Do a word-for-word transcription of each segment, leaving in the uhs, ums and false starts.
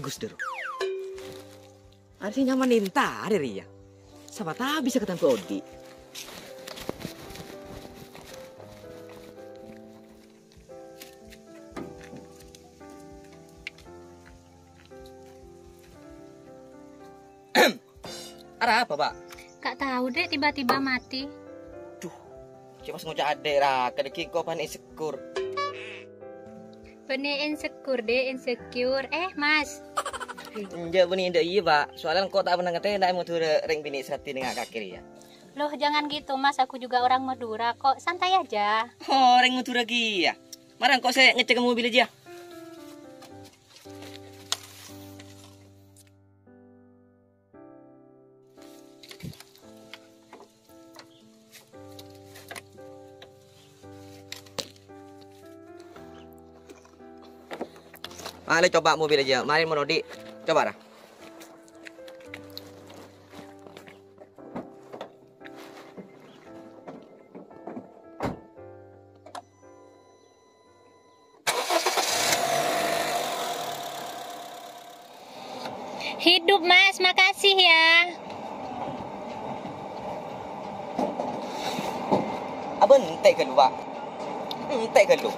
Gus Dur. Arè sè nyaman entar rèya. Sapa tao bisa katamba odi'. Arapa, Pak? Ka' tao, Dek, tiba-tiba mati. Duh, cè' pas ngoca' adek ra, kadhi kiko pan insecure. Bânnè insecure, Dek, insecure. Eh, Mas. Enjâ' bânnè enjâ' iyâ, Pak. Soalnya engko' ta' pernah ngatèna è Madhurâ rèng binè' sè raddhin nga' kakè rèya. Loh, jangan gitu, Mas. Aku juga orang Madura kok. Santai aja. Oh, rèng Madhurâ kèya. Mara engko' sè ngecek mobil aja. Mari coba mobil aja, mari mon odi'. Coba ra. Hidup, Mas, makasih ya. Abâ' entek ghâllu, Pak. Entek ghâllu.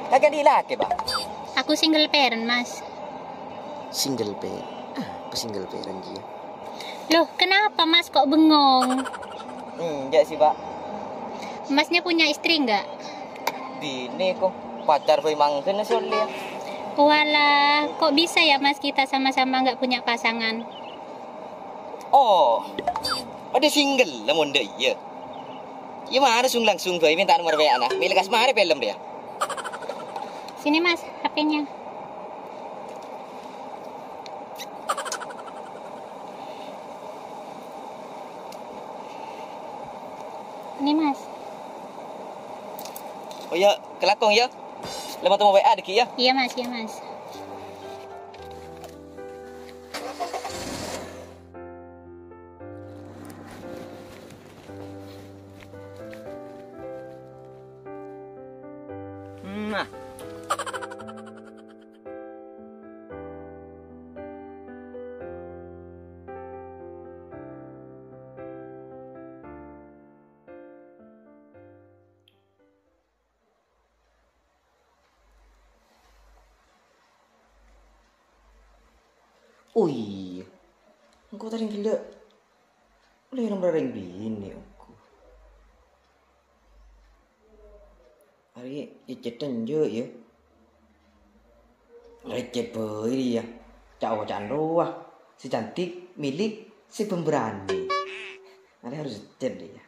Kakè andi' lakè, Pak? Aku single parent, Mas. Single parent? Apa single parent, Ji? Loh, kenapa Mas kok bengong? Enjâ' sih, Pak. Masnya punya istri nggak? Binè ko, pacar bhâi mangghâna sè ollè, ya. Walah, kok bisa ya, Mas, kita sama-sama nggak punya pasangan? Oh, ada single, lah mon dâ' iyâ. Iyâ mara sung-langsung bhâi mènta nomor W A-na. Mè' lekkas marè film dâ' iyâ. Sini, Mas, H P-nya. Ini, Mas. Oh iya, kalangkong ya. Lèma' tèmo W A dâgghi' ya. Iya, Mas, iya, Mas. Nah. Oh iyâ, engko' ta' rèng ghellâ' lè nomor rèng binè' ongghu. Arè' cècèdhân jâ' yâ. Recep bhâi rèya. Ca'-oca'an rowa. Sè cantik, milik, sè pemberani. Arè' harus recep rèya.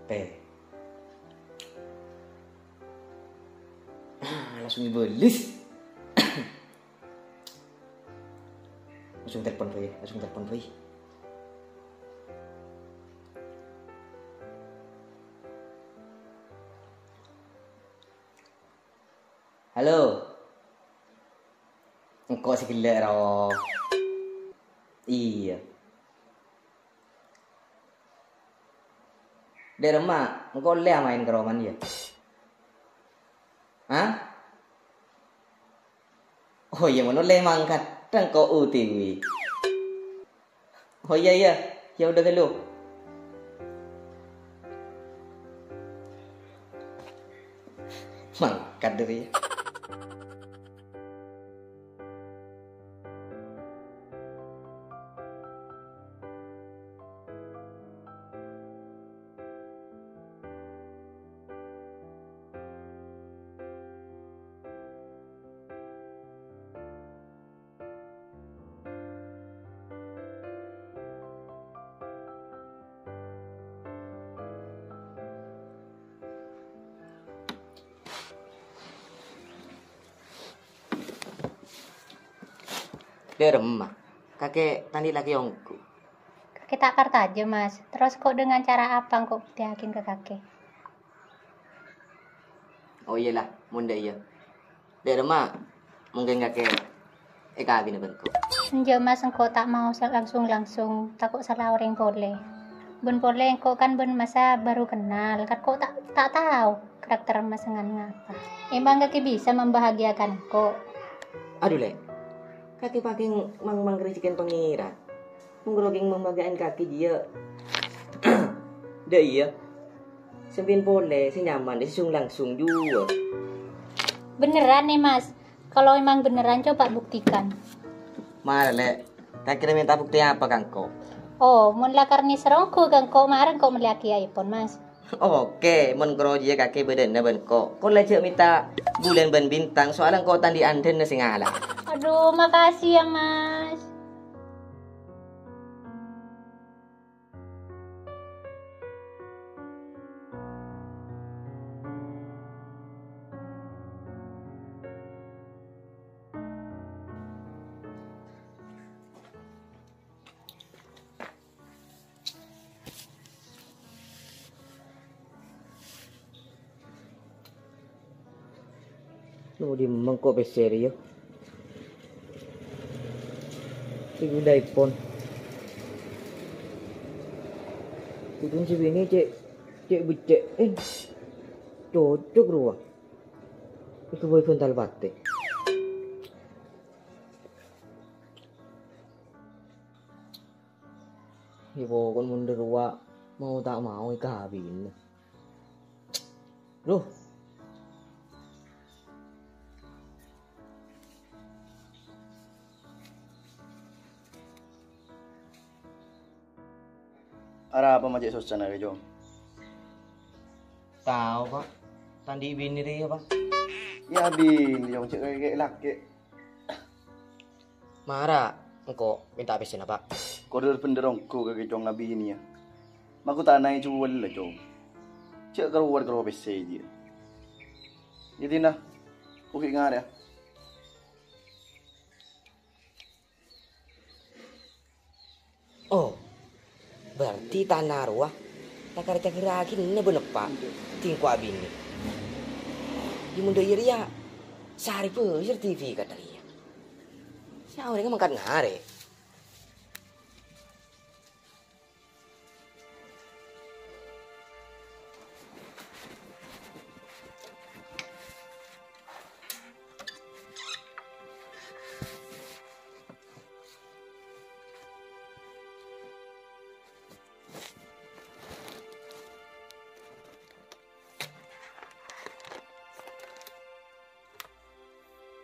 Pè. Ah, langsung èbâles. Langsung telepon bhâi, langsung telepon bhâi. Halo. Engko' sè ghellâ', ro. Iyâ. Dâ' remma, engko' ollè amaèn ka romana, yâ? Hah? Oh iyâ, mon ollè mangkat, engko' O T W. Oh iyâ, iyâ. Yâ udah ghâllu. Mangkat dâri. Dâ' remma, kakè ta' andi' lakè ongghu. Kakè ta' parcajâ, Mas. Terros ko' dengan cara apa engko' buktèyaghin ka kakè? Oh iyâ la, mon dâ' iyâ. Dâ' remma, mungkin kakè èkabina bân engko'. Enjâ', Mas, engko' ta' mau sa-, langsung-langsung, tako' sala orèng polè. Bân polè engko' kan bân Masa bhuru kennal, kan ko' ta', ta' tao karakter Mas ngan ngapa. Emang kakè bisa membahagiakan engko'? Adhu, Lè'. Kakè pakè mang-mang rejhekkèn Pangèran. Mon ghârowa kèng membahagiakan kakè jiyâ. Dâ' iyâ. Sampèyan polè sè nyaman, sè sung-langsung jiyâ. Beneran, nè, Mas? Kalau emang beneran, coba buktikan. Mara, Lè'. Kakè rè mènta bukti apa ka engko'? Oh, mon la karna sèronggu ka engko', mara engko' mellèyaghi iPhone, Mas. Oke, mon ghârowa jiyâ kakè bâdâna bân engko'. Engko' la jhâ' mènta bulân bân bintang, soalnya engko' ta' andi' anḍhina sè ngala'. Aduh, makasih ya, Mas. Lo, dimma engko' pèssè rèya? Iku dâ' iPhone. Iku sè binè' cè', cè' beccè'. Eh, cocok rowa. Iku bhâi bhântal patè. Yâ, pokok mon dâ' rowa mau ta' mau èkabinna. Duh. Arapa ma' cè' sossana rè, Cong? Tao, Pa'. Ta' andi' binè rèya, Pa'. Yâ, binè, Cong, cè' kakè lakè'. Mara engko' mènta pèssèna, Pa'. Kodhu bhendher ongghu kakè, Cong, abinèya. Mako tanaè juwâl la, Cong. Jhâ' kalowar-kalowar pèssè jiyâ. Yâ, dinah, ko' ghi' ngarèya. Oh, berarti tana rowa la karè ècaghârraghinna bân eppa' tingko abinè. Yâ, mon dâ' iyâ rèya, sarè bhâi sertifikat rèya. Sè orèngnga mangkat ngarè.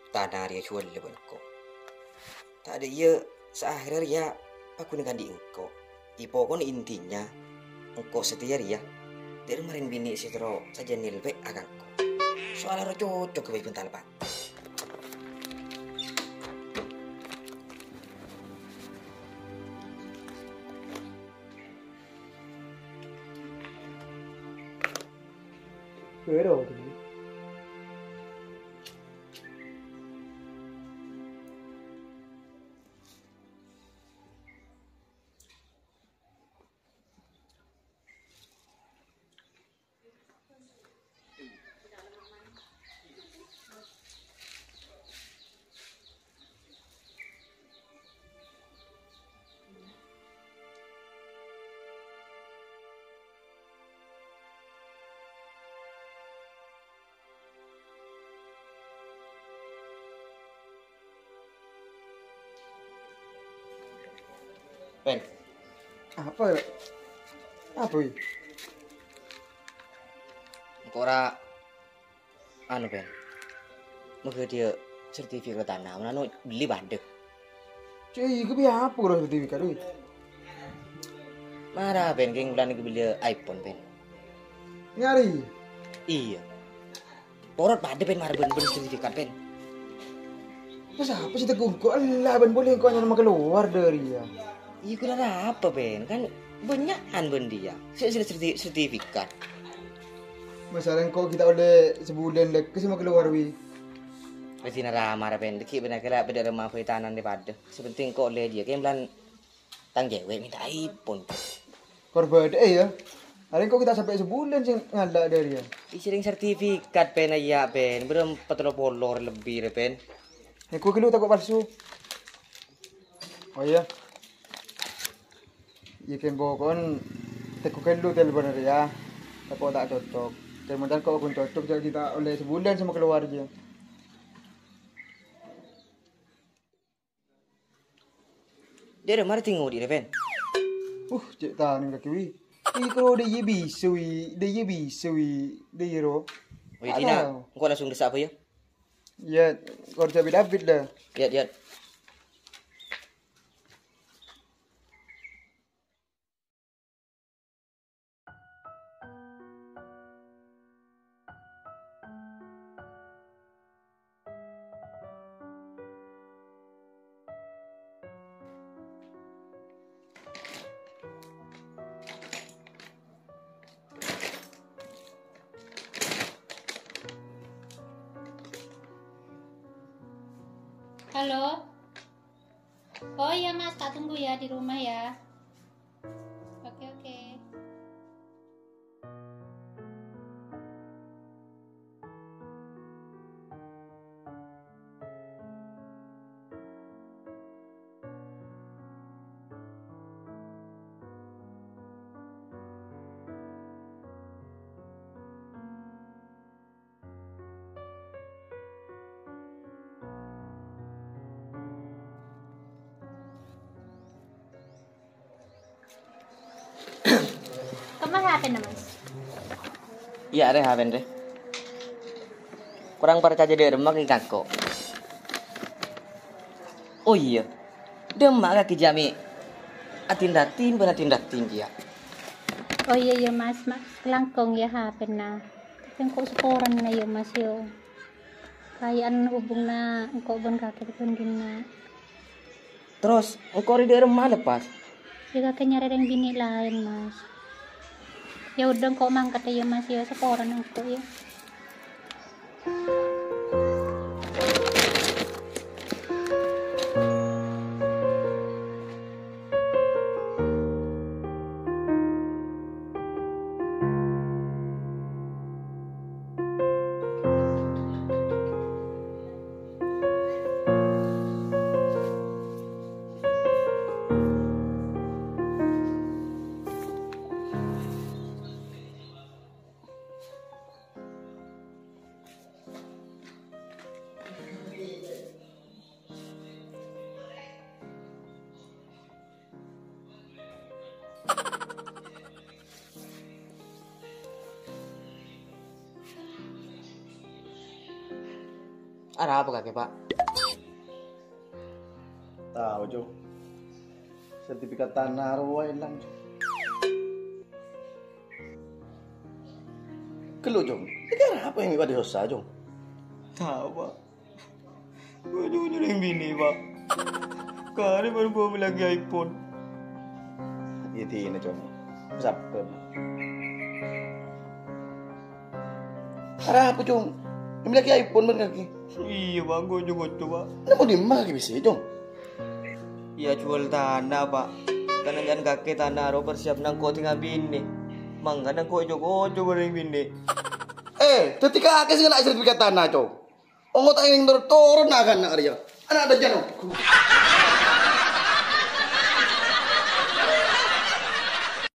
Tana rèya juwâl bân engko'. Ta' dâ' iyâ, saakhèrra rèya paghuna andi' engko'. È pokona intinya, engko' satèya rèya, dâri marèn binè' sè terro sajân nèlbâ' ka engko'. Soalla rowa cocok bhâi bhântal, Pa'. Pen. Apa, ya? Apa, ya? Engko' ra, anu, Pen. Maghâdhiyâ sertifikat tanah, mon anu bellè padâ. Cè', iyâ, ghâbây apa karo sertifikat, wè? Mara, Pen, kèng bulâ nèka bellè iPhone, Pen. Nyarè? Iyâ. Porot padâ, Pen, mara bân, bân sertifikat, Pen. Pas apa sih tegungku? Allah, bân boleh engko' anyar makalowar dâri, ya. Iyâ, kurang apa, Pen? Kan bânnya'an bân dhiyâ. Sè, sè serti-, sertifikat. Masalah engko' ghi' ta' ollè sabulân lagi sè makalowar, wi. Wis dinarama ra, Pen. Dâgghi' bân kala bâdâ rema faitanande padâ. Sè penting engko' ollè dhiyâ. Kèng bulâ tang cewek minta iPhone. Kor bâdâ'â, ya. Arè engko' ghi' ta' sampè' sabulân sè ngala' dâri, ya. Iyâ, sèrèng sertifikat, Pen, iyâ, Pen. Bârâmpa tello polo lebbi rè, Pen. Engko' ghi' lu tako' palsu. Oh, iyâ. Iyâ, kèng pokon Tegghu ghâllu telpon rèya. Tako' ta' cocok. Telpon tako' ghun cocok, jhâ' ghi' ta' ollè sabulân sè makalowar jiyâ. Dâ'remma rè tèngghu dhi' rè, Pen? Uh, cè' tanèng kakè, wi. Iko dâ' iyâ bisa, wi. Dâ' iyâ bisa, wi. Dâ' iyâ, ro. Wi, Dina, engko' langsung dessa' apa, ya? Iyâ, korja bit-abit, la. Iyâ, iyâ. Halo? Oh iya, Mas, tak tunggu ya di rumah ya. Oke, oke. Kemma H P-na, Mas? Iyâ, arè H P-na, rè. Korang parcajâ dâ'remma ka engko'. Oh iyâ, dâ'remma kakè jhâ' mè' adin-dadin bân adin-dadin kèya. Oh iyâ, iyâ, Mas, Mas, kalangkong, yâ, H P-na. Tapè engko' saporana, yâ, Mas, yâ. Kaya'an hubunganna engko' bân kakè bhândhinna. Terros, engko' rè dâ'remma lepas? Yâ, kakè nyarè rèng binè' laèn, Mas. Yâ udah, engko' mangkat, yâ, Mas, yâ, saporana engko', yâ. Arapa kakè, Pa'? Tao, Cong. Sertifikat tanah rowa èlang, Cong. Ghâllu, Cong. Ini arapa yang pada susah, Cong? Tao, Pa'. Ujung-ujung rèng binè', Pa'. Karè bârâmma mellèaghi iPhone. Iyâ, dina, Cong. Sabbhâr. Arapa, Cong? Mellèaghi iPhone bân kakè? Iyâ, Pa', engko' jhâ' ngoco, Pa'. Napa dimma kakè bisa, Cong? Iyâ, juwâl tana, Pa'. Tanah jhân kakè tana rowa persiapna engko' dingngâ binè'. Mangkana engko' jhâ' ngoco bân rèng binè'. Eh, dhâddhi kakè sè ngènna' sertifikat tanah, Cong. Ongghu ta' ngèngèng tor-, toron na' ghânna' rèya. Ana' dâjâna.